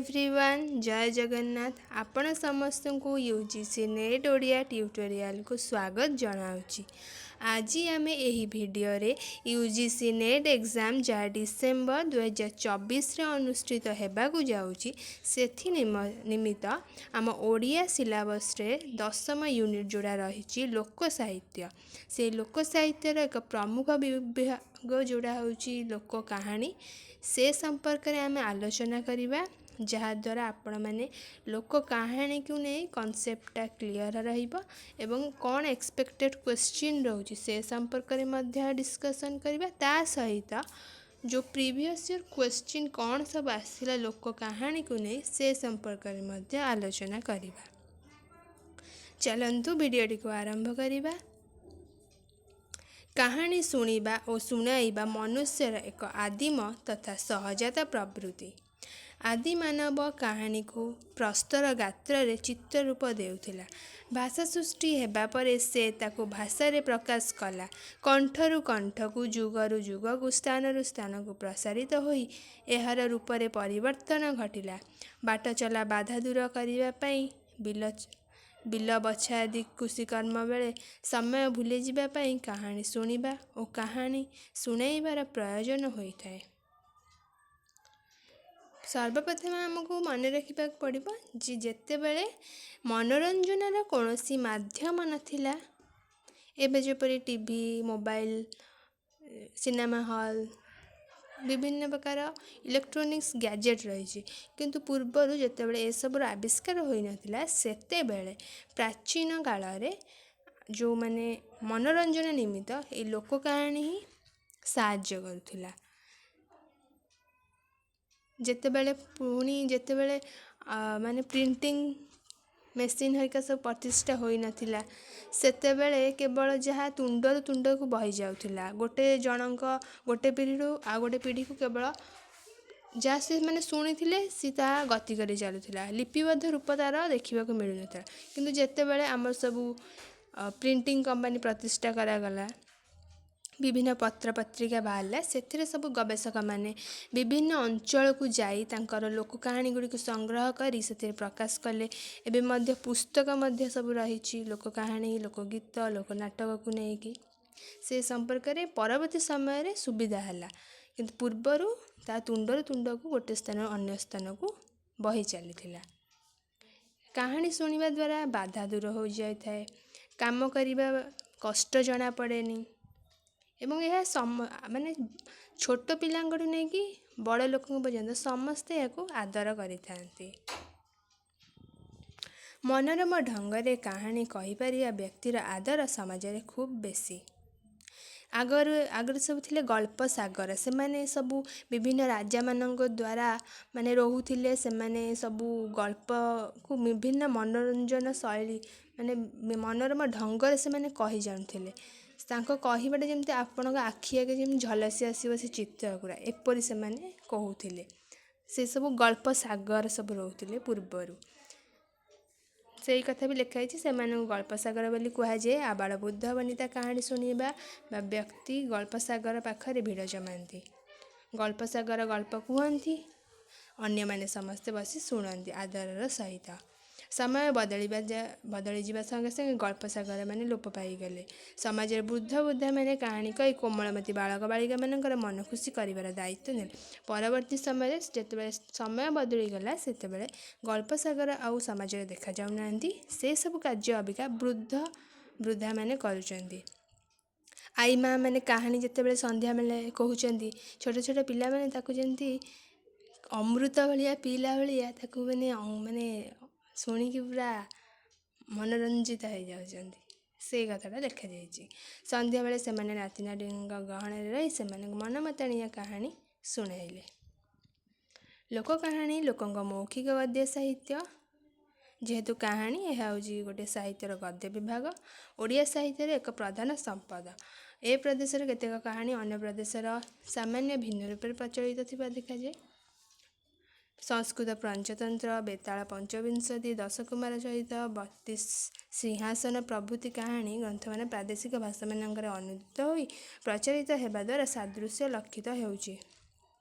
Everyone, ଜୟ ଜଗନ୍ନାଥ। ଆପଣ ସମସ୍ତଙ୍କୁ UGC net Odia ଟ୍ୟୁଟୋରିଆଲକୁ ସ୍ୱାଗତ ଜଣାଉଛି। ଆଜି ଆମେ ଏହି ଭିଡ଼ିଓରେ ୟୁଜିସି ନେଟ୍ ଏକ୍ଜାମ୍, ଯାହା ଡିସେମ୍ବର 2024ରେ ଅନୁଷ୍ଠିତ ହେବାକୁ ଯାଉଛି, ସେଥି ନିମିତ୍ତ ଆମ ଓଡ଼ିଆ ସିଲାବସ୍ରେ 10ମ ୟୁନିଟ୍ ଯେଉଁଟା ରହିଛି ଲୋକ ସାହିତ୍ୟ, ସେଇ ଲୋକ ସାହିତ୍ୟର ଏକ ପ୍ରମୁଖ ବିଭାଗ ଯେଉଁଟା ହେଉଛି ଲୋକ କାହାଣୀ, ସେ ସମ୍ପର୍କରେ ଆମେ ଆଲୋଚନା କରିବା, ଯାହାଦ୍ୱାରା ଆପଣମାନେ ଲୋକ କାହାଣୀକୁ ନେଇ କନସେପ୍ଟଟା କ୍ଲିଅର ରହିବ ଏବଂ କ'ଣ ଏକ୍ସପେକ୍ଟେଡ଼ କ୍ୱେଶ୍ଚିନ୍ ରହୁଛି ସେ ସମ୍ପର୍କରେ ମଧ୍ୟ ଡିସ୍କସନ୍ କରିବା। ତା ସହିତ ଯେଉଁ ପ୍ରିଭିୟସ୍ ଇୟର୍ କ୍ୱେଶ୍ଚିନ୍ କ'ଣ ସବୁ ଆସିଲା ଲୋକ କାହାଣୀକୁ ନେଇ, ସେ ସମ୍ପର୍କରେ ମଧ୍ୟ ଆଲୋଚନା କରିବା। ଚାଲନ୍ତୁ, ଭିଡ଼ିଓଟିକୁ ଆରମ୍ଭ କରିବା। କାହାଣୀ ଶୁଣିବା ଓ ଶୁଣାଇବା ମନୁଷ୍ୟର ଏକ ଆଦିମ ତଥା ସହଜାତ ପ୍ରବୃତ୍ତି। ଆଦିମାନବ କାହାଣୀକୁ ପ୍ରସ୍ତର ଗାତ୍ରରେ ଚିତ୍ରରୂପ ଦେଉଥିଲା। ଭାଷା ସୃଷ୍ଟି ହେବା ପରେ ସେ ତାକୁ ଭାଷାରେ ପ୍ରକାଶ କଲା। କଣ୍ଠରୁ କଣ୍ଠକୁ, ଯୁଗରୁ ଯୁଗକୁ, ସ୍ଥାନରୁ ସ୍ଥାନକୁ ପ୍ରସାରିତ ହୋଇ ଏହାର ରୂପରେ ପରିବର୍ତ୍ତନ ଘଟିଲା। ବାଟ ଚଲା ବାଧା ଦୂର କରିବା ପାଇଁ, ବିଲ ବଛା ଆଦି କୃଷିକର୍ମ ବେଳେ ସମୟ ଭୁଲିଯିବା ପାଇଁ କାହାଣୀ ଶୁଣିବା ଓ କାହାଣୀ ଶୁଣାଇବାର ପ୍ରୟୋଜନ ହୋଇଥାଏ। ସର୍ବପ୍ରଥମେ ଆମକୁ ମନେ ରଖିବାକୁ ପଡ଼ିବ ଯେ ଯେତେବେଳେ ମନୋରଞ୍ଜନର କୌଣସି ମାଧ୍ୟମ ନଥିଲା, ଏବେ ଯେପରି ଟିଭି, ମୋବାଇଲ, ସିନେମା ହଲ୍, ବିଭିନ୍ନ ପ୍ରକାର ଇଲେକ୍ଟ୍ରୋନିକ୍ସ ଗ୍ୟାଜେଟ୍ ରହିଛି, କିନ୍ତୁ ପୂର୍ବରୁ ଯେତେବେଳେ ଏସବୁର ଆବିଷ୍କାର ହୋଇନଥିଲା, ସେତେବେଳେ ପ୍ରାଚୀନ କାଳରେ ଯେଉଁମାନେ ମନୋରଞ୍ଜନ ନିମିତ୍ତ ଏଇ ଲୋକ କାହାଣୀ ହିଁ ସାହାଯ୍ୟ କରୁଥିଲା। ଯେତେବେଳେ ପୁଣି ଯେତେବେଳେ ମାନେ ପ୍ରିଣ୍ଟିଂ ମେସିନ୍ ହେରିକା ସବୁ ପ୍ରତିଷ୍ଠା ହୋଇନଥିଲା, ସେତେବେଳେ କେବଳ ଯାହା ତୁଣ୍ଡରୁ ତୁଣ୍ଡକୁ ବହି ଯାଉଥିଲା। ଗୋଟେ ଜଣଙ୍କ ଗୋଟେ ପିଢ଼ିରୁ ଆଉ ଗୋଟେ ପିଢ଼ିକୁ କେବଳ ଯାହା ସେମାନେ ଶୁଣିଥିଲେ, ସିଏ ତାହା ଗତି କରି ଚାଲୁଥିଲା। ଲିପିବଦ୍ଧ ରୂପ ତା'ର ଦେଖିବାକୁ ମିଳୁନଥିଲା। କିନ୍ତୁ ଯେତେବେଳେ ଆମର ସବୁ ପ୍ରିଣ୍ଟିଂ କମ୍ପାନୀ ପ୍ରତିଷ୍ଠା କରାଗଲା, ବିଭିନ୍ନ ପତ୍ର ପତ୍ରିକା ବାହାରିଲା, ସେଥିରେ ସବୁ ଗବେଷକମାନେ ବିଭିନ୍ନ ଅଞ୍ଚଳକୁ ଯାଇ ତାଙ୍କର ଲୋକ କାହାଣୀ ଗୁଡ଼ିକୁ ସଂଗ୍ରହ କରି ସେଥିରେ ପ୍ରକାଶ କଲେ। ଏବେ ମଧ୍ୟ ପୁସ୍ତକ ମଧ୍ୟ ସବୁ ରହିଛି ଲୋକ କାହାଣୀ, ଲୋକଗୀତ, ଲୋକ ନାଟକକୁ ନେଇକି। ସେ ସମ୍ପର୍କରେ ପରବର୍ତ୍ତୀ ସମୟରେ ସୁବିଧା ହେଲା, କିନ୍ତୁ ପୂର୍ବରୁ ତା ତୁଣ୍ଡରୁ ତୁଣ୍ଡକୁ, ଗୋଟେ ସ୍ଥାନରୁ ଅନ୍ୟ ସ୍ଥାନକୁ ବହି ଚାଲିଥିଲା। କାହାଣୀ ଶୁଣିବା ଦ୍ୱାରା ବାଧା ଦୂର ହୋଇଯାଇଥାଏ, କାମ କରିବା କଷ୍ଟ ଜଣାପଡ଼େନି ଏବଂ ଏହା ମାନେ ଛୋଟ ପିଲାଙ୍କଠୁ ନେଇକି ବଡ଼ ଲୋକଙ୍କ ପର୍ଯ୍ୟନ୍ତ ସମସ୍ତେ ଏହାକୁ ଆଦର କରିଥାନ୍ତି। ମନୋରମ ଢଙ୍ଗରେ କାହାଣୀ କହିପାରିବା ବ୍ୟକ୍ତିର ଆଦର ସମାଜରେ ଖୁବ୍ ବେଶୀ। ଆଗରୁ ଆଗରୁ ସବୁ ଥିଲେ ଗଳ୍ପ ସାଗର। ସେମାନେ ସବୁ ବିଭିନ୍ନ ରାଜାମାନଙ୍କ ଦ୍ୱାରା ମାନେ ରହୁଥିଲେ। ସେମାନେ ସବୁ ଗଳ୍ପକୁ ବିଭିନ୍ନ ମନୋରଞ୍ଜନ ଶୈଳୀ, ମାନେ ମନୋରମ ଢଙ୍ଗରେ ସେମାନେ କହି ଜାଣୁଥିଲେ। ତାଙ୍କ କହିବାଟା ଯେମିତି ଆପଣଙ୍କ ଆଖି ଆଗରେ ଯେମିତି ଝଲସି ଆସିବ ସେ ଚିତ୍ର ଗୁଡ଼ା, ଏପରି ସେମାନେ କହୁଥିଲେ। ସେସବୁ ଗଳ୍ପ ସାଗର ସବୁ ରହୁଥିଲେ ପୂର୍ବରୁ। ସେଇ କଥା ବି ଲେଖା ହେଇଛି। ସେମାନଙ୍କୁ ଗଳ୍ପ ସାଗର ବୋଲି କୁହାଯାଏ। ଆବାଳ ବୃଦ୍ଧ ବନିତା କାହାଣୀ ଶୁଣିବା ବା ବ୍ୟକ୍ତି ଗଳ୍ପ ସାଗର ପାଖରେ ଭିଡ଼ ଜମାନ୍ତି। ଗଳ୍ପ ସାଗର ଗଳ୍ପ କୁହନ୍ତି, ଅନ୍ୟମାନେ ସମସ୍ତେ ବସି ଶୁଣନ୍ତି ଆଦରର ସହିତ। ସମୟ ବଦଳିଯିବା ସଙ୍ଗେ ସଙ୍ଗେ ଗଳ୍ପ ସାଗର ମାନେ ଲୋପ ପାଇଗଲେ। ସମାଜରେ ବୃଦ୍ଧ ବୃଦ୍ଧାମାନେ କାହାଣୀ କହି କୋମଳମତି ବାଳକ ବାଳିକାମାନଙ୍କର ମନ ଖୁସି କରିବାର ଦାୟିତ୍ୱ ନେଲେ। ପରବର୍ତ୍ତୀ ସମୟରେ ଯେତେବେଳେ ସମୟ ବଦଳିଗଲା, ସେତେବେଳେ ଗଳ୍ପ ସାଗର ଆଉ ସମାଜରେ ଦେଖାଯାଉନାହାନ୍ତି। ସେସବୁ କାର୍ଯ୍ୟ ଅବିକା ବୃଦ୍ଧ ବୃଦ୍ଧାମାନେ କରୁଛନ୍ତି। ଆଈ ମା ମାନେ କାହାଣୀ ଯେତେବେଳେ ସନ୍ଧ୍ୟାବେଳେ କହୁଛନ୍ତି, ଛୋଟ ଛୋଟ ପିଲାମାନେ ତାକୁ ଯେମିତି ଅମୃତ ଭଳିଆ ପିଇଲା ଭଳିଆ ତାକୁ ମାନେ ମାନେ ଶୁଣିକି ପୁରା ମନୋରଞ୍ଜିତ ହେଇଯାଉଛନ୍ତି। ସେଇ କଥାଟା ଲେଖାଯାଇଛି। ସନ୍ଧ୍ୟାବେଳେ ସେମାନେ ନାତି ନାତୁଣୀଙ୍କ ଗହଣରେ ରହି ସେମାନଙ୍କୁ ମନମତାଣିଆ କାହାଣୀ ଶୁଣାଇଲେ। ଲୋକ କାହାଣୀ ଲୋକଙ୍କ ମୌଖିକ ଗଦ୍ୟ ସାହିତ୍ୟ। ଯେହେତୁ କାହାଣୀ ଏହା ହେଉଛି ଗୋଟିଏ ସାହିତ୍ୟର ଗଦ୍ୟ ବିଭାଗ, ଓଡ଼ିଆ ସାହିତ୍ୟରେ ଏକ ପ୍ରଧାନ ସମ୍ପଦ। ଏ ପ୍ରଦେଶର କେତେକ କାହାଣୀ ଅନ୍ୟ ପ୍ରଦେଶର ସାମାନ୍ୟ ଭିନ୍ନ ରୂପରେ ପ୍ରଚଳିତ ଥିବା ଦେଖାଯାଏ। ସଂସ୍କୃତ ପଞ୍ଚତନ୍ତ୍ର, ବେତାଳ ପଞ୍ଚବିଂଶତି, ଦଶକୁମାର ଚରିତ, 32 ସିଂହାସନ ପ୍ରଭୃତି କାହାଣୀ ଗ୍ରନ୍ଥମାନ ପ୍ରାଦେଶିକ ଭାଷାମାନଙ୍କରେ ଅନୁଦିତ ହୋଇ ପ୍ରଚାରିତ ହେବା ଦ୍ୱାରା ସାଦୃଶ୍ୟ ଲକ୍ଷିତ ହେଉଛି।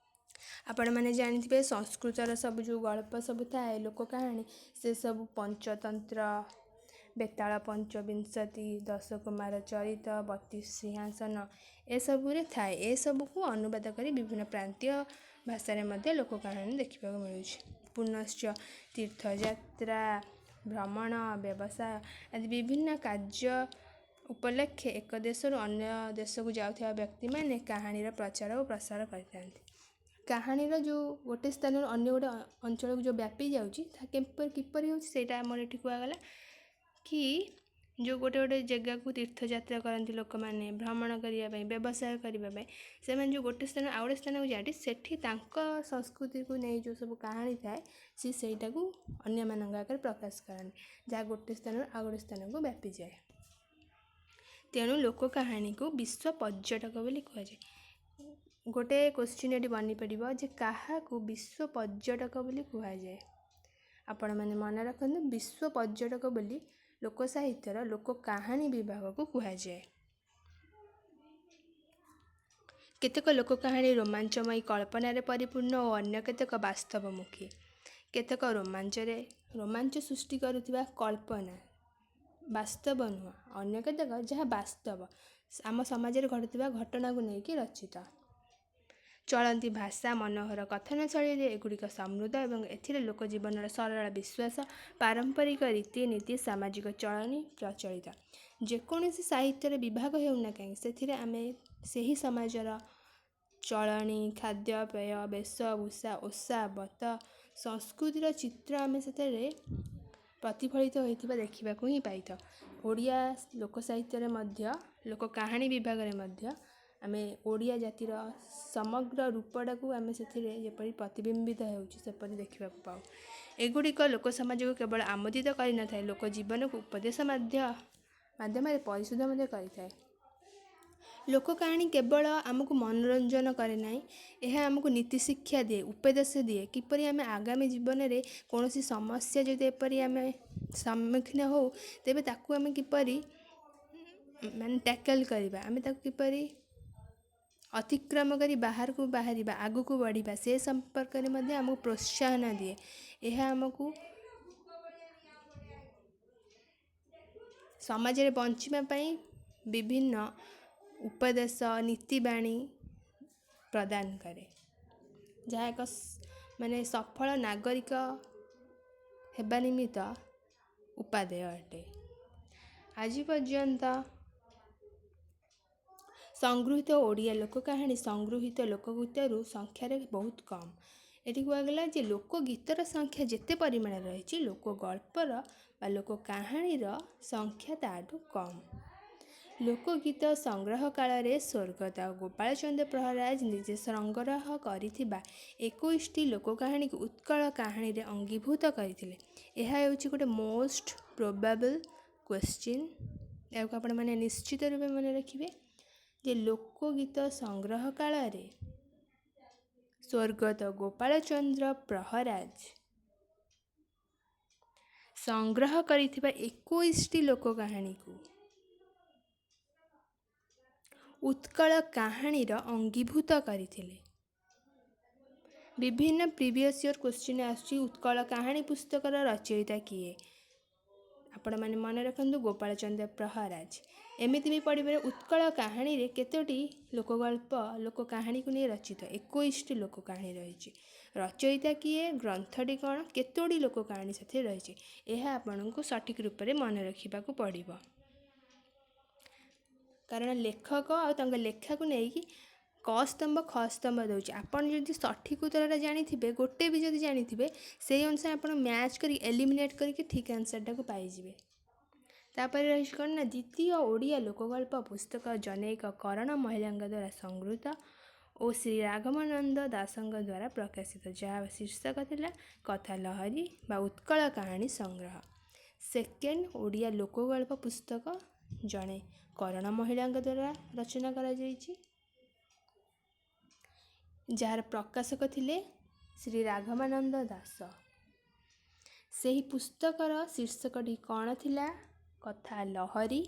ଆପଣମାନେ ଜାଣିଥିବେ, ସଂସ୍କୃତର ସବୁ ଯେଉଁ ଗଳ୍ପ ସବୁ ଥାଏ, ଲୋକ କାହାଣୀ, ସେସବୁ ପଞ୍ଚତନ୍ତ୍ର, ବେତାଳ ପଞ୍ଚବିଂଶତି, ଦଶକୁମାର ଚରିତ, 32 ସିଂହାସନ ଏସବୁରେ ଥାଏ। ଏସବୁକୁ ଅନୁବାଦ କରି ବିଭିନ୍ନ ପ୍ରାନ୍ତୀୟ ଭାଷାରେ ମଧ୍ୟ ଲୋକ କାହାଣୀ ଦେଖିବାକୁ ମିଳୁଛି। ପୁନଶ୍ଚ ତୀର୍ଥଯାତ୍ରା, ଭ୍ରମଣ, ବ୍ୟବସାୟ ଆଦି ବିଭିନ୍ନ କାର୍ଯ୍ୟ ଉପଲକ୍ଷେ ଏକ ଦେଶରୁ ଅନ୍ୟ ଦେଶକୁ ଯାଉଥିବା ବ୍ୟକ୍ତିମାନେ କାହାଣୀର ପ୍ରଚାର ଓ ପ୍ରସାର କରିଥାନ୍ତି। କାହାଣୀର ଯେଉଁ ଗୋଟେ ସ୍ଥାନରୁ ଅନ୍ୟ ଗୋଟେ ଅଞ୍ଚଳକୁ ଯେଉଁ ବ୍ୟାପି ଯାଉଛି, ତାହା କିପରି ହେଉଛି, ସେଇଟା ଆମର ଏଠି କୁହାଗଲା କି ଯେଉଁ ଗୋଟେ ଗୋଟେ ଜାଗାକୁ ତୀର୍ଥଯାତ୍ରା କରନ୍ତି ଲୋକମାନେ, ଭ୍ରମଣ କରିବା ପାଇଁ, ବ୍ୟବସାୟ କରିବା ପାଇଁ, ସେମାନେ ଯେଉଁ ଗୋଟେ ସ୍ଥାନ ଆଉ ଗୋଟେ ସ୍ଥାନକୁ ଯାଆନ୍ତି, ସେଠି ତାଙ୍କ ସଂସ୍କୃତିକୁ ନେଇ ଯେଉଁ ସବୁ କାହାଣୀ ଥାଏ, ସେ ସେଇଟାକୁ ଅନ୍ୟମାନଙ୍କ ଆଗରେ ପ୍ରକାଶ କରନ୍ତି, ଯାହା ଗୋଟେ ସ୍ଥାନରୁ ଆଉ ଗୋଟେ ସ୍ଥାନକୁ ବ୍ୟାପିଯାଏ। ତେଣୁ ଲୋକ କାହାଣୀକୁ ବିଶ୍ୱ ପର୍ଯ୍ୟଟକ ବୋଲି କୁହାଯାଏ। ଗୋଟେ କୋଶ୍ଚିନ୍ ଏଠି ବନିପାରିବ ଯେ କାହାକୁ ବିଶ୍ୱ ପର୍ଯ୍ୟଟକ ବୋଲି କୁହାଯାଏ? ଆପଣମାନେ ମନେ ରଖନ୍ତୁ, ବିଶ୍ୱ ପର୍ଯ୍ୟଟକ ବୋଲି ଲୋକ ସାହିତ୍ୟର ଲୋକ କାହାଣୀ ବିଭାଗକୁ କୁହାଯାଏ। କେତେକ ଲୋକ କାହାଣୀ ରୋମାଞ୍ଚମୟୀ କଳ୍ପନାରେ ପରିପୂର୍ଣ୍ଣ ଓ ଅନ୍ୟ କେତେକ ବାସ୍ତବମୁଖୀ। କେତେକ ରୋମାଞ୍ଚରେ ରୋମାଞ୍ଚ ସୃଷ୍ଟି କରୁଥିବା କଳ୍ପନା, ବାସ୍ତବ ନୁହଁ। ଅନ୍ୟ କେତେକ ଯାହା ବାସ୍ତବ, ଆମ ସମାଜରେ ଘଟୁଥିବା ଘଟଣାକୁ ନେଇକି ରଚିତ। ଚଳନ୍ତି ଭାଷା, ମନୋହର କଥନ ଶୈଳୀରେ ଏଗୁଡ଼ିକ ସମୃଦ୍ଧ ଏବଂ ଏଥିରେ ଲୋକ ଜୀବନର ସରଳ ବିଶ୍ୱାସ, ପାରମ୍ପରିକ ରୀତିନୀତି, ସାମାଜିକ ଚଳଣି ପ୍ରଚଳିତ। ଯେକୌଣସି ସାହିତ୍ୟର ବିଭାଗ ହେଉନା କାହିଁକି, ସେଥିରେ ଆମେ ସେହି ସମାଜର ଚଳଣି, ଖାଦ୍ୟପେୟ, ବେଶଭୂଷା, ଓଷା ବ୍ରତ, ସଂସ୍କୃତିର ଚିତ୍ର ଆମେ ସେଥିରେ ପ୍ରତିଫଳିତ ହୋଇଥିବା ଦେଖିବାକୁ ହିଁ ପାଇଥାଉ। ଓଡ଼ିଆ ଲୋକ ସାହିତ୍ୟରେ ମଧ୍ୟ, ଲୋକ କାହାଣୀ ବିଭାଗରେ ମଧ୍ୟ ଆମେ ଓଡ଼ିଆ ଜାତିର ସମଗ୍ର ରୂପଟାକୁ ଆମେ ସେଥିରେ ଯେପରି ପ୍ରତିବିମ୍ବିତ ହେଉଛି, ସେପରି ଦେଖିବାକୁ ପାଉ। ଏଗୁଡ଼ିକ ଲୋକ ସମାଜକୁ କେବଳ ଆମୋଦିତ କରିନଥାଏ, ଲୋକ ଜୀବନକୁ ଉପଦେଶ ମାଧ୍ୟମରେ ପରିଶୁଦ୍ଧ ମଧ୍ୟ କରିଥାଏ। ଲୋକ କାହାଣୀ କେବଳ ଆମକୁ ମନୋରଞ୍ଜନ କରେ ନାହିଁ, ଏହା ଆମକୁ ନୀତି ଶିକ୍ଷା ଦିଏ, ଉପଦେଶ ଦିଏ, କିପରି ଆମେ ଆଗାମୀ ଜୀବନରେ କୌଣସି ସମସ୍ୟା ଯଦି ଏପରି ଆମେ ସମ୍ମୁଖୀନ ହେଉ, ତେବେ ତାକୁ ଆମେ କିପରି ମାନେ ଟ୍ୟାକଲ୍ କରିବା, ଆମେ ତାକୁ କିପରି ଅତିକ୍ରମ କରି ବାହାରକୁ ବାହାରିବା, ଆଗକୁ ବଢ଼ିବା, ସେ ସମ୍ପର୍କରେ ମଧ୍ୟ ଆମକୁ ପ୍ରୋତ୍ସାହନ ଦିଏ। ଏହା ଆମକୁ ସମାଜରେ ବଞ୍ଚିବା ପାଇଁ ବିଭିନ୍ନ ଉପଦେଶ, ନୀତିବାଣୀ ପ୍ରଦାନ କରେ, ଯାହା ଏକ ମାନେ ସଫଳ ନାଗରିକ ହେବା ନିମିତ୍ତ ଉପାଦେୟ ଅଟେ। ଆଜି ପର୍ଯ୍ୟନ୍ତ ସଂଗୃହୀତ ଓଡ଼ିଆ ଲୋକ କାହାଣୀ ସଂଗୃହୀତ ଲୋକଗୀତରୁ ସଂଖ୍ୟାରେ ବହୁତ କମ୍। ଏଠି କୁହାଗଲା ଯେ ଲୋକଗୀତର ସଂଖ୍ୟା ଯେତେ ପରିମାଣରେ ରହିଛି, ଲୋକ ଗଳ୍ପର ବା ଲୋକ କାହାଣୀର ସଂଖ୍ୟା ତାଠୁ କମ୍। ଲୋକଗୀତ ସଂଗ୍ରହ କାଳରେ ସ୍ୱର୍ଗତ ଗୋପାଳଚନ୍ଦ୍ର ପ୍ରହରାଜ ନିଜେ ସଂଗ୍ରହ କରିଥିବା 21ଟି ଲୋକ କାହାଣୀକୁ ଉତ୍କଳ କାହାଣୀରେ ଅଙ୍ଗୀଭୂତ କରିଥିଲେ। ଏହା ହେଉଛି ଗୋଟେ ମୋଷ୍ଟ ପ୍ରୋବାବଲ୍ କ୍ୱେଶ୍ଚିନ୍। ଏହାକୁ ଆପଣମାନେ ନିଶ୍ଚିତ ରୂପେ ମନେ ରଖିବେ ଯେ ଲୋକଗୀତ ସଂଗ୍ରହ କାଳରେ ସ୍ୱର୍ଗତ ଗୋପାଳଚନ୍ଦ୍ର ପ୍ରହରାଜ ସଂଗ୍ରହ କରିଥିବା 21ଟି ଲୋକ କାହାଣୀକୁ ଉତ୍କଳ କାହାଣୀର ଅଙ୍ଗୀଭୂତ କରିଥିଲେ। ବିଭିନ୍ନ ପ୍ରିଭିୟସ୍ ଇୟର୍ କ୍ୱେଶ୍ଚିନ୍ ଆସୁଛି, ଉତ୍କଳ କାହାଣୀ ପୁସ୍ତକର ରଚୟିତା କିଏ? ଆପଣମାନେ ମନେ ରଖନ୍ତୁ, ଗୋପାଳଚନ୍ଦ୍ର ପ୍ରହରାଜ। ଏମିତି ବି ପଡ଼ିପାରେ, ଉତ୍କଳ କାହାଣୀରେ କେତୋଟି ଲୋକଗଳ୍ପ, ଲୋକ କାହାଣୀକୁ ନେଇ ରଚିତ? 21ଟି ଲୋକ କାହାଣୀ ରହିଛି। ରଚୟିତା କିଏ, ଗ୍ରନ୍ଥଟି କ'ଣ, କେତୋଟି ଲୋକ କାହାଣୀ ସେଥିରେ ରହିଛି, ଏହା ଆପଣଙ୍କୁ ସଠିକ୍ ରୂପରେ ମନେ ରଖିବାକୁ ପଡ଼ିବ। କାରଣ ଲେଖକ ଆଉ ତାଙ୍କ ଲେଖାକୁ ନେଇକି କ ସ୍ତମ୍ଭ ଖ ସ୍ତମ୍ଭ ଦେଉଛି। ଆପଣ ଯଦି ସଠିକ୍ ଉତ୍ତରଟା ଜାଣିଥିବେ, ଗୋଟେ ବି ଯଦି ଜାଣିଥିବେ, ସେଇ ଅନୁସାରେ ଆପଣ ମ୍ୟାଚ୍ କରି ଏଲିମିନେଟ୍ କରିକି ଠିକ୍ ଆନ୍ସର୍ଟାକୁ ପାଇଯିବେ। ତାପରେ ରହିଛି କ'ଣ ନା ଦ୍ୱିତୀୟ ଓଡ଼ିଆ ଲୋକଗଳ୍ପ ପୁସ୍ତକ ଜନୈକ କରଣ ମହିଳାଙ୍କ ଦ୍ୱାରା ସଂଗୃହୀତ ଓ ଶ୍ରୀ ରାଘବାନନ୍ଦ ଦାସଙ୍କ ଦ୍ୱାରା ପ୍ରକାଶିତ, ଯାହା ଶୀର୍ଷକ ଥିଲା କଥା ଲହରୀ ବା ଉତ୍କଳ କାହାଣୀ ସଂଗ୍ରହ। ସେକେଣ୍ଡ ଓଡ଼ିଆ ଲୋକଗଳ୍ପ ପୁସ୍ତକ ଜଣେ କରଣ ମହିଳାଙ୍କ ଦ୍ୱାରା ରଚନା କରାଯାଇଛି, ଯାହାର ପ୍ରକାଶକ ଥିଲେ ଶ୍ରୀ ରାଘବାନନ୍ଦ ଦାସ। ସେହି ପୁସ୍ତକର ଶୀର୍ଷକଟି କ'ଣ ଥିଲା? କଥା ଲହରୀ,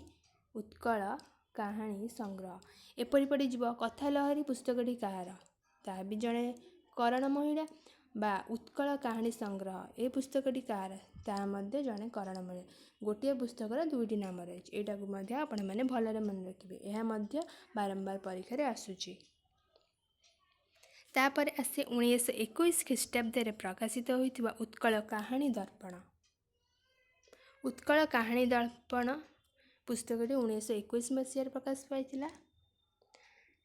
ଉତ୍କଳ କାହାଣୀ ସଂଗ୍ରହ। ଏପରି ପଡ଼ିଯିବ, କଥା ଲହରୀ ପୁସ୍ତକଟି କାହାର? ତାହା ବି ଜଣେ କରଣ ମହିଳା ବା ଉତ୍କଳ କାହାଣୀ ସଂଗ୍ରହ ଏ ପୁସ୍ତକଟି କାହାର? ତାହା ମଧ୍ୟ ଜଣେ କରଣ ମହିଳା। ଗୋଟିଏ ପୁସ୍ତକର ଦୁଇଟି ନାମ ରହିଛି। ଏଇଟାକୁ ମଧ୍ୟ ଆପଣମାନେ ଭଲରେ ମନେ ରଖିବେ, ଏହା ମଧ୍ୟ ବାରମ୍ବାର ପରୀକ୍ଷାରେ ଆସୁଛି। ତାପରେ ଆସେ 1921 ଖ୍ରୀଷ୍ଟାବ୍ଦରେ ପ୍ରକାଶିତ ହୋଇଥିବା ଉତ୍କଳ କାହାଣୀ ଦର୍ପଣ। ଉତ୍କଳ କାହାଣୀ ଦର୍ପଣ ପୁସ୍ତକଟି 1921 ମସିହାରେ ପ୍ରକାଶ ପାଇଥିଲା,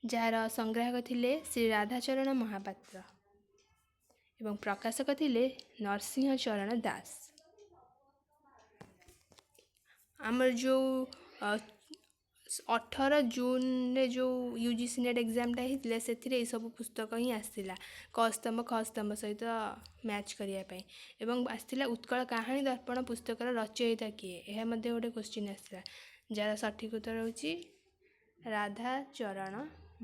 ଯାହାର ସଂଗ୍ରାହକ ଥିଲେ ଶ୍ରୀ ରାଧାଚରଣ ମହାପାତ୍ର ଏବଂ ପ୍ରକାଶକ ଥିଲେ ନରସିଂହ ଚରଣ ଦାସ। ଆମର ଯେଉଁ 18 ଜୁନରେ ଯେଉଁ ୟୁଜିସି ନେଟ୍ ଏକ୍ଜାମଟା ହେଇଥିଲା, ସେଥିରେ ଏଇସବୁ ପୁସ୍ତକ ହିଁ ଆସିଥିଲା କ ସ୍ତମ୍ଭ ଖ ସ୍ତମ୍ଭ ସହିତ ମ୍ୟାଚ୍ କରିବା ପାଇଁ, ଏବଂ ଆସିଥିଲା ଉତ୍କଳ କାହାଣୀ ଦର୍ପଣ ପୁସ୍ତକର ରଚୟିତା କିଏ? ଏହା ମଧ୍ୟ ଗୋଟେ କୋଶ୍ଚିନ୍ ଆସିଥିଲା, ଯାହାର ସଠିକ୍ ଉତ୍ତର ହେଉଛି ରାଧାଚରଣ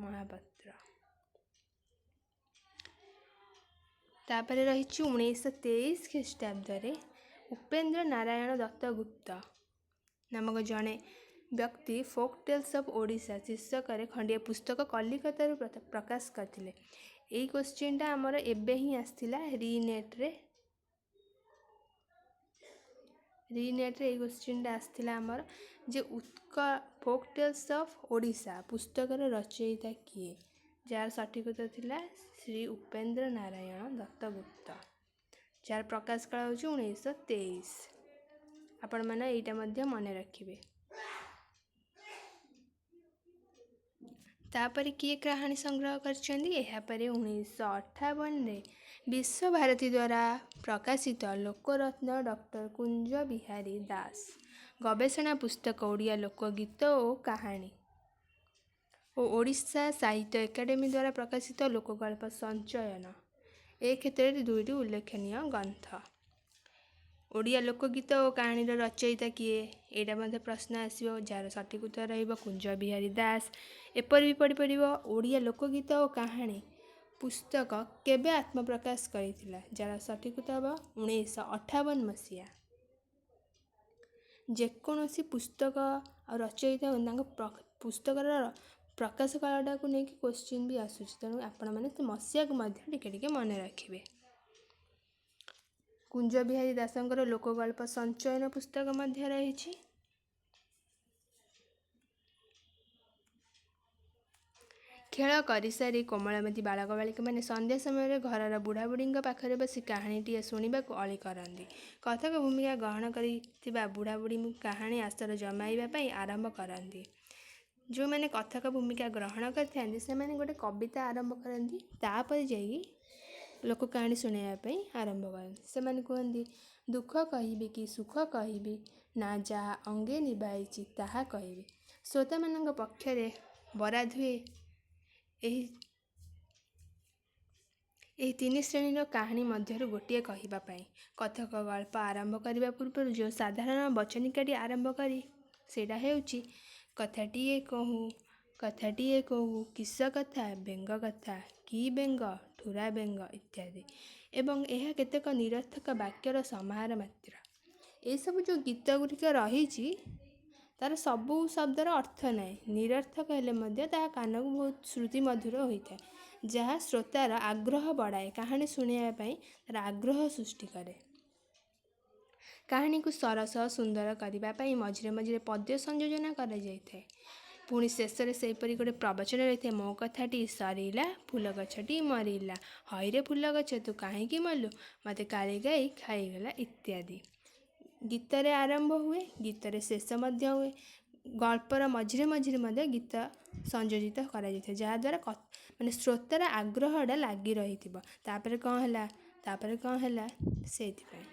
ମହାପାତ୍ର। ତାପରେ ରହିଛି 1923 ଖ୍ରୀଷ୍ଟାବ୍ଦରେ ଉପେନ୍ଦ୍ର ନାରାୟଣ ଦତ୍ତଗୁପ୍ତ ନାମକ ଜଣେ ବ୍ୟକ୍ତି ଫୋକ୍ ଟେଲ୍ସ ଅଫ୍ ଓଡ଼ିଶା ଶୀର୍ଷକରେ ଖଣ୍ଡିଏ ପୁସ୍ତକ କଲିକତାରୁ ପ୍ରକାଶ କରିଥିଲେ। ଏଇ କୋଶ୍ଚିନ୍ଟା ଆମର ଏବେ ହିଁ ଆସିଥିଲା ରିନେଟ୍ରେ। ରିନେଟ୍ରେ ଏଇ କୋଶ୍ଚିନ୍ଟା ଆସିଥିଲା ଆମର ଯେ Utkal folk tales of Odisha ପୁସ୍ତକର ରଚୟିତା କିଏ, ଯାହାର ସଠିକ୍ ଉତ୍ତର ଥିଲା ଶ୍ରୀ ଉପେନ୍ଦ୍ର ନାରାୟଣ ଦତ୍ତଗୁପ୍ତ, ଯାହାର ପ୍ରକାଶ କାଳ ହେଉଛି 1923। ଆପଣମାନେ ଏଇଟା ମଧ୍ୟ ମନେ ରଖିବେ। ତାପରେ କିଏ କାହାଣୀ ସଂଗ୍ରହ କରିଛନ୍ତି? ଏହାପରେ 1958ରେ ବିଶ୍ୱଭାରତୀ ଦ୍ୱାରା ପ୍ରକାଶିତ ଲୋକରତ୍ନ ଡକ୍ଟର କୁଞ୍ଜ ବିହାରୀ ଦାସ ଗବେଷଣା ପୁସ୍ତକ ଓଡ଼ିଆ ଲୋକଗୀତ ଓ କାହାଣୀ ଓ ଓଡ଼ିଶା ସାହିତ୍ୟ ଏକାଡେମୀ ଦ୍ୱାରା ପ୍ରକାଶିତ ଲୋକଗଳ୍ପ ସଞ୍ଚୟନ ଏ କ୍ଷେତ୍ରରେ ଦୁଇଟି ଉଲ୍ଲେଖନୀୟ ଗ୍ରନ୍ଥ। ଓଡ଼ିଆ ଲୋକଗୀତ ଓ କାହାଣୀର ରଚୟିତା କିଏ? ଏଇଟା ମଧ୍ୟ ପ୍ରଶ୍ନ ଆସିବ, ଯାହାର ସଠିକ୍ ଉତ୍ତର ରହିବ କୁଞ୍ଜ ବିହାରୀ ଦାସ। ଏପରି ବି ପଡ଼ିପାରିବ, ଓଡ଼ିଆ ଲୋକଗୀତ ଓ କାହାଣୀ ପୁସ୍ତକ କେବେ ଆତ୍ମପ୍ରକାଶ କରିଥିଲା, ଯାହାର ସଠିକ୍ ଉତ୍ତର ହେବ 1958 ମସିହା। ଯେକୌଣସି ପୁସ୍ତକ ଆଉ ରଚୟିତା ତାଙ୍କ ପୁସ୍ତକର ପ୍ରକାଶ କାଳଟାକୁ ନେଇକି କୋଶ୍ଚିନ୍ ବି ଆସୁଛି, ତେଣୁ ଆପଣମାନେ ସେ ମସିହାକୁ ମଧ୍ୟ ଟିକେ ଟିକେ ମନେ ରଖିବେ। କୁଞ୍ଜ ବିହାରୀ ଦାସଙ୍କର ଲୋକଗଳ୍ପ ସଞ୍ଚୟନ ପୁସ୍ତକ ମଧ୍ୟ ରହିଛି। ଖେଳ କରିସାରି କୋମଳମତି ବାଳକ ବାଳିକାମାନେ ସନ୍ଧ୍ୟା ସମୟରେ ଘରର ବୁଢ଼ାବୁଢ଼ୀଙ୍କ ପାଖରେ ବସି କାହାଣୀଟିଏ ଶୁଣିବାକୁ ଅଳି କରନ୍ତି। କଥକ ଭୂମିକା ଗ୍ରହଣ କରିଥିବା ବୁଢ଼ାବୁଢ଼ୀ କାହାଣୀ ଆସର ଜମାଇବା ପାଇଁ ଆରମ୍ଭ କରନ୍ତି। ଯେଉଁମାନେ କଥକ ଭୂମିକା ଗ୍ରହଣ କରିଥାନ୍ତି, ସେମାନେ ଗୋଟେ କବିତା ଆରମ୍ଭ କରନ୍ତି, ତାପରେ ଯାଇକି ଲୋକ କାହାଣୀ ଶୁଣାଇବା ପାଇଁ ଆରମ୍ଭ କରନ୍ତି। ସେମାନେ କୁହନ୍ତି, ଦୁଃଖ କହିବି କି ସୁଖ କହିବି, ନା ଯାହା ଅଙ୍ଗେ ନିଭାଇଛି ତାହା କହିବି। ଶ୍ରୋତାମାନଙ୍କ ପକ୍ଷରେ ବରାଦ ହୁଏ ଏହି ତିନି ଶ୍ରେଣୀର କାହାଣୀ ମଧ୍ୟରୁ ଗୋଟିଏ କହିବା ପାଇଁ। କଥକ ଗଳ୍ପ ଆରମ୍ଭ କରିବା ପୂର୍ବରୁ ଯେଉଁ ସାଧାରଣ ବଚନିକାଟି ଆରମ୍ଭ କରି, ସେଇଟା ହେଉଛି କଥାଟିଏ କହୁ କଥାଟିଏ କହୁ, କିସ କଥା? ବେଙ୍ଗ କଥା। କି ବେଙ୍ଗ? ଠୁରା ବେଙ୍ଗ ଇତ୍ୟାଦି। ଏବଂ ଏହା କେତେକ ନିରର୍ଥକ ବାକ୍ୟର ସମାହାର ମାତ୍ର। ଏସବୁ ଯେଉଁ ଗୀତ ଗୁଡ଼ିକ ରହିଛି, ତାର ସବୁ ଶବ୍ଦର ଅର୍ଥ ନାହିଁ। ନିରର୍ଥକ ହେଲେ ମଧ୍ୟ ତାହା କାନକୁ ବହୁତ ଶ୍ରୁତି ମଧୁର ହୋଇଥାଏ, ଯାହା ଶ୍ରୋତାର ଆଗ୍ରହ ବଢ଼ାଏ, କାହାଣୀ ଶୁଣିବା ପାଇଁ ତାର ଆଗ୍ରହ ସୃଷ୍ଟି କରେ। କାହାଣୀକୁ ସରସ ସୁନ୍ଦର କରିବା ପାଇଁ ମଝିରେ ମଝିରେ ପଦ୍ୟ ସଂଯୋଜନା କରାଯାଇଥାଏ। ପୁଣି ଶେଷରେ ସେହିପରି ଗୋଟେ ପ୍ରବଚନ ରହିଥାଏ, ମୋ କଥାଟି ସରିଲା, ଫୁଲ ଗଛଟି ମରିଲା, ହଇରେ ଫୁଲ ଗଛ ତୁ କାହିଁକି ମଲୁ, ମୋତେ କାଳି ଗାଈ ଖାଇଗଲା ଇତ୍ୟାଦି। ଗୀତରେ ଆରମ୍ଭ ହୁଏ, ଗୀତରେ ଶେଷ ମଧ୍ୟ ହୁଏ। ଗଳ୍ପର ମଝିରେ ମଝିରେ ମଧ୍ୟ ଗୀତ ସଂଯୋଜିତ କରାଯାଇଥାଏ, ଯାହାଦ୍ୱାରା ମାନେ ଶ୍ରୋତାର ଆଗ୍ରହଟା ଲାଗି ରହିଥିବ, ତାପରେ କ'ଣ ହେଲା, ତାପରେ କ'ଣ ହେଲା, ସେଇଥିପାଇଁ।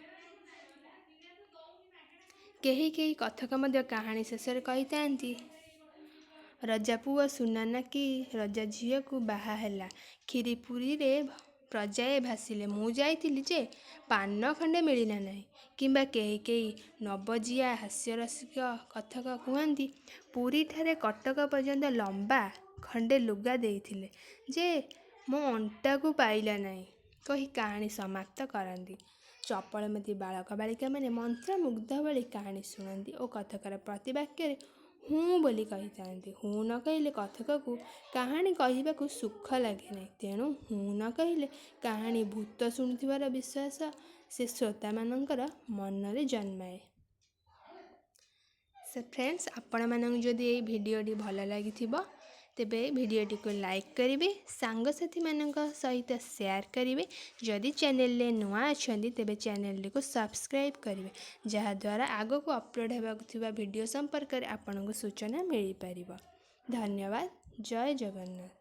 କେହି କେହି କଥକ ମଧ୍ୟ କାହାଣୀ ଶେଷରେ କହିଥାନ୍ତି, ରଜା ପୁଅ ସୁନା ନାକି ରଜା ଝିଅକୁ ବାହା ହେଲା, କ୍ଷୀରି ପୁରୀରେ ପ୍ରଜାଏ ଭାସିଲେ, ମୁଁ ଯାଇଥିଲି ଯେ ପାନ ଖଣ୍ଡେ ମିଳିଲା ନାହିଁ। କିମ୍ବା କେହି କେହି ନବଜିଆ ହାସ୍ୟରସିକ କଥକ କୁହନ୍ତି, ପୁରୀଠାରେ କଟକ ପର୍ଯ୍ୟନ୍ତ ଲମ୍ବା ଖଣ୍ଡେ ଲୁଗା ଦେଇଥିଲେ ଯେ ମୋ ଅଣ୍ଟାକୁ ପାଇଲା ନାହିଁ, କହି କାହାଣୀ ସମାପ୍ତ କରନ୍ତି। ଚପଳମତି ବାଳକ ବାଳିକାମାନେ ମନ୍ତ୍ରମୁଗ୍ଧ ଭଳି କାହାଣୀ ଶୁଣନ୍ତି ଓ କଥକର ପ୍ରତିବାକ୍ୟରେ ହୁଁ ବୋଲି କହିଥାନ୍ତି। ହୁଁ ନ କହିଲେ କଥକକୁ କାହାଣୀ କହିବାକୁ ସୁଖ ଲାଗେ ନାହିଁ। ତେଣୁ ହୁଁ ନ କହିଲେ କାହାଣୀ ଭୂତ ଶୁଣୁଥିବାର ବିଶ୍ୱାସ ସେ ଶ୍ରୋତାମାନଙ୍କର ମନରେ ଜନ୍ମାଏ। ସୋ ଫ୍ରେଣ୍ଡସ୍, ଆପଣମାନଙ୍କୁ ଯଦି ଏଇ ଭିଡ଼ିଓଟି ଭଲ ଲାଗିଥିବ, ତେବେ ଭିଡ଼ିଓଟିକୁ ଲାଇକ୍ କରିବେ, ସାଙ୍ଗସାଥିମାନଙ୍କ ସହିତ ସେୟାର କରିବେ। ଯଦି ଚ୍ୟାନେଲରେ ନୂଆ ଅଛନ୍ତି, ତେବେ ଚ୍ୟାନେଲଟିକୁ ସବସ୍କ୍ରାଇବ୍ କରିବେ, ଯାହାଦ୍ୱାରା ଆଗକୁ ଅପଲୋଡ଼ ହେବାକୁ ଥିବା ଭିଡ଼ିଓ ସମ୍ପର୍କରେ ଆପଣଙ୍କୁ ସୂଚନା ମିଳିପାରିବ। ଧନ୍ୟବାଦ। ଜୟ ଜଗନ୍ନାଥ।